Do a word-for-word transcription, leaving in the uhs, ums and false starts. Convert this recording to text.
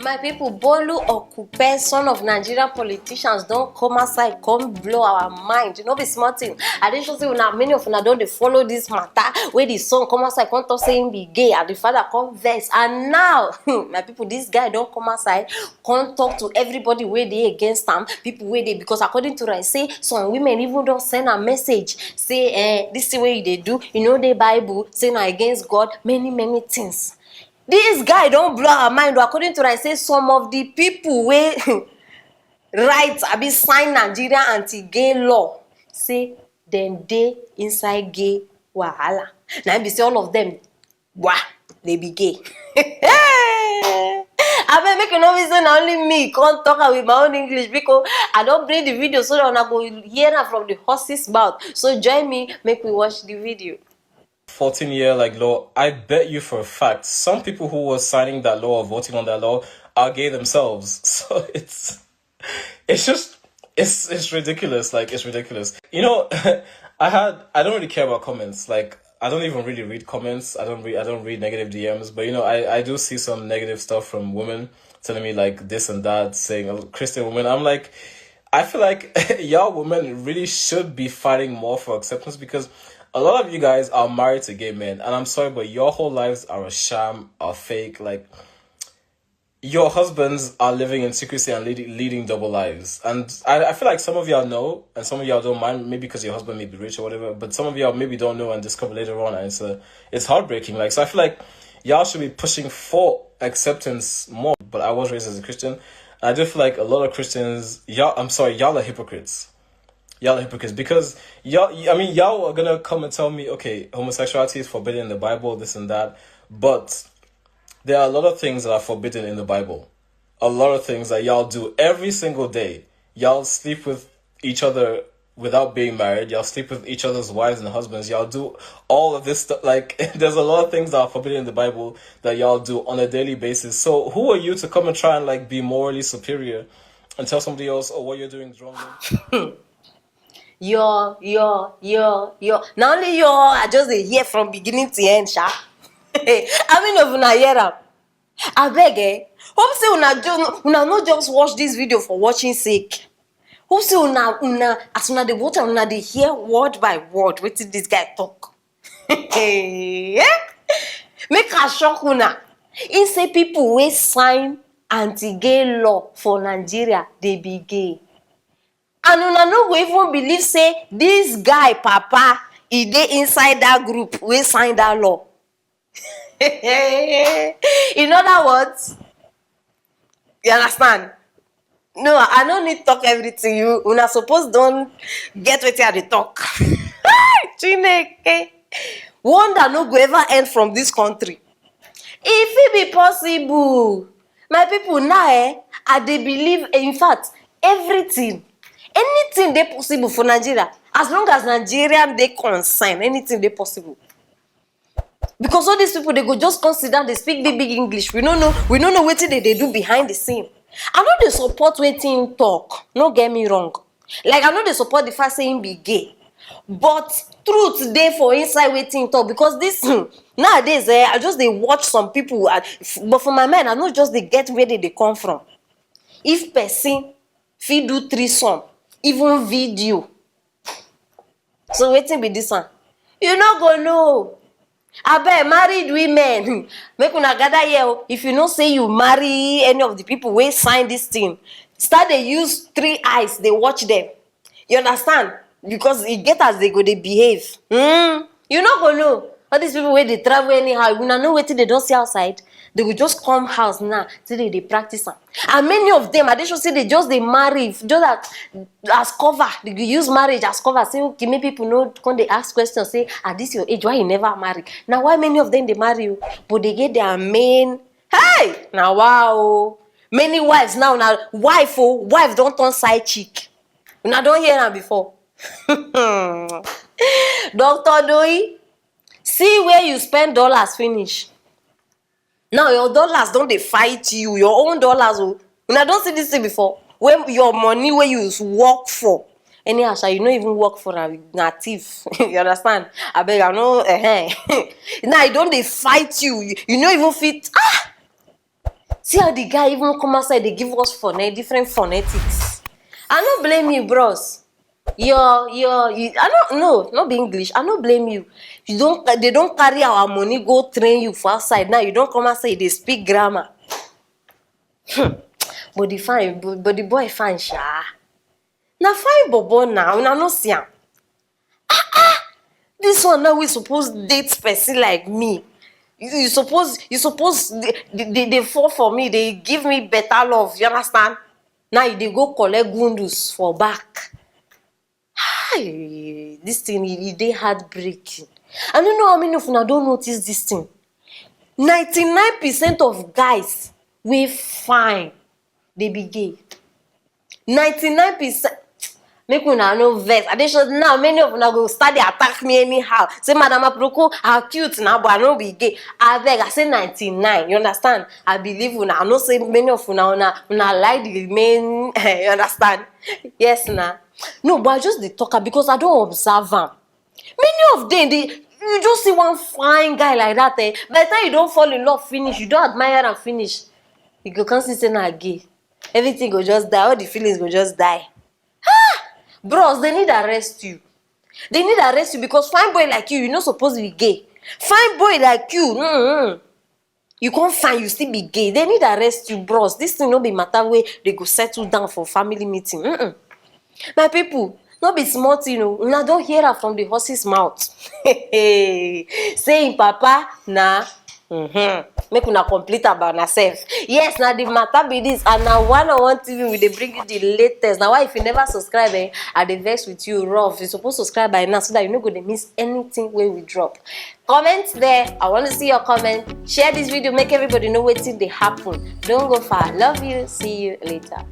My people, Bolu Okupe, son of Nigerian politicians, don come outside, come blow our mind. You know, be small thing. I dey sure say una, many of una don dey follow this matter. Where the son come outside, come talk say him be gay, and the father come vex. And now, my people, this guy don come outside, come talk to everybody wey dey against am, people wey dey, because according to am, say some women even don send am message, say, eh, this thing wey you dey do, you know, dey Bible, say na against God, many, many things. This guy don blow our mind o. According to am, say some of the people wey write abi sign Nigeria anti-gay law, say dem dey inside gay wahala. Na im be say all of them, wa, they be gay. Abeg, make you no be say na only me come talk am with my own English, because I don bring the video so that una go hear am from the horse's mouth. So join me, make we watch the video. Fourteen year like law, I bet you for a fact some people who were signing that law or voting on that law are gay themselves. So it's it's just it's it's ridiculous. Like, it's ridiculous. You know, I had I don't really care about comments. Like, I don't even really read comments. I don't read I don't read negative D Ms. But you know, I I do see some negative stuff from women telling me, like, this and that, saying, oh, Christian women. I'm like, I feel like y'all women really should be fighting more for acceptance, because a lot of you guys are married to gay men, and I'm sorry, but your whole lives are a sham, are fake. Like, your husbands are living in secrecy and leading, leading double lives. And I, I feel like some of y'all know, and some of y'all don't mind, maybe because your husband may be rich or whatever, but some of y'all maybe don't know and discover later on, and it's a, it's heartbreaking. Like, so I feel like y'all should be pushing for acceptance more. But I was raised as a Christian. I do feel like a lot of Christians, y'all, I'm sorry, y'all are hypocrites. Y'all are hypocrites, because y'all, I mean, y'all are gonna come and tell me, okay, homosexuality is forbidden in the Bible, this and that, but there are a lot of things that are forbidden in the Bible. A lot of things that y'all do every single day. Y'all sleep with each other without being married. Y'all sleep with each other's wives and husbands. Y'all do all of this stuff. Like, there's a lot of things that are forbidden in the Bible that y'all do on a daily basis. So who are you to come and try and, like, be morally superior and tell somebody else, oh, what you're doing is wrong? Yo, yo, yo, yo. Na only yo I just dey hear from beginning to end, sha. How many of una hear am? Abeg, eh? Hope say una just, una no just watch this video for watching sake. Hope say una, una, as una dey watch am, una dey hear word by word wetin this guy talk. Eh? Make I shock una. He say people wey sign anti-gay law for Nigeria, they be gay. And una no go even believe say this guy papa, he dey inside that group wey sign that law. In other words, you understand? No, I no need talk everything. You, una suppose don get wetin I dey talk. Chineke. Wonder no go ever end from this country. If it be possible, my people, now, eh, I dey believe, in fact, everything, anything dey possible for Nigeria. As long as Nigeria dey concerned, anything dey possible. Because all these people, they go just come sit down, they speak big, big English. We no know, we no know wetin they dey do behind the scene. I no dey support wetin him talk. No get me wrong. Like, I no dey support the fact say him be gay. But truth dey for inside wetin him talk, because this, hmm, nowadays, eh, I just dey watch some people. I, f-, but for my mind, I no just dey get where they dey come from. If person fit do threesome, even video, so wetin be this one? You no go know. Abeg, married women, hmm, make una gather here o. If you know say you marry any of the people wey sign this thing, start dey use three eyes dey watch them. You understand? Because e get as they go dey behave. Hmm. You no go know. All these people wey dey travel anyhow, una know wetin they don see outside? They go just come house now, say they dey practice am. And many of them, I dey sure say they just dey marry, just as, as cover. They go use marriage as cover. Say, okay, make people no come dey ask questions. Say, at this your age, why you never marry? Now, why many of them dey marry you? But they get their main, hey, now, wow. Many wives now, now, wife, oh, wife don turn side chick. Una don hear am before. Doctor Doyi, see where you spend dollars finish. Now your dollars don dey fight you, your own dollars o. Una don see this thing before? When your money wey you work for, anyhow sha, you no even work for am, na thief. You understand? Abeg, I no, eh. Now e don dey fight you. You, you no even fit, ah! See how the guy even come outside dey give us phone, different phonetics. I no blame you, bros. Your your you, I no, no, no be English. I no blame you. You don't, they don't carry our money go train you for outside. Now you don't come outside, they speak grammar. Hmm. But the fine, but, but the boy fine, sha. Na fine bobo now, una no see am. This one now we suppose date person like me. You, you suppose, you suppose they, they, they, they fall for me. They give me better love. You understand? Now you dey go collect gundus for back. Hi, this thing, e, e dey heartbreaking. I don't know how many of una don notice this thing. Ninety-nine percent of guys wey fine, they be gay. Ninety-nine percent. Make una no vex. I dey sure now many of una go start dey attack me anyhow. Say, "Madam Aproko, how cute now, but I no be gay." Abeg, I say ninety-nine. You understand? I believe una. I know say many of una, una, una like the main. You understand? Yes, na. No, but I just dey talk am because I don observe am. Many of them, they, you just see one fine guy like that, eh? By the time you don fall in love finish, you don admire am finish, you go come see say na gay. Everything go just die. All the feelings go just die. Ah! Bros, they need arrest you. They need arrest you because fine boy like you, you no suppose be gay. Fine boy like you, mm-hmm. You come fine, you still be gay. They need arrest you, bros. This thing no be matter wey they go settle down for family meeting. Mm-mm. My people, no be small thing o. Una don hear am from the horse's mouth. Say him papa na. Mm-hmm. Make una complete about yourself. Yes, na the matter be this, and na one on one T V we dey bring you the latest. Na why if you never subscribe, eh, I dey vex with you rough. You suppose subscribe by now so that you no go dey miss anything wey we drop. Comment there. I want to see your comment. Share this video, make everybody know wetin dey happen. Don't go far. Love you. See you later.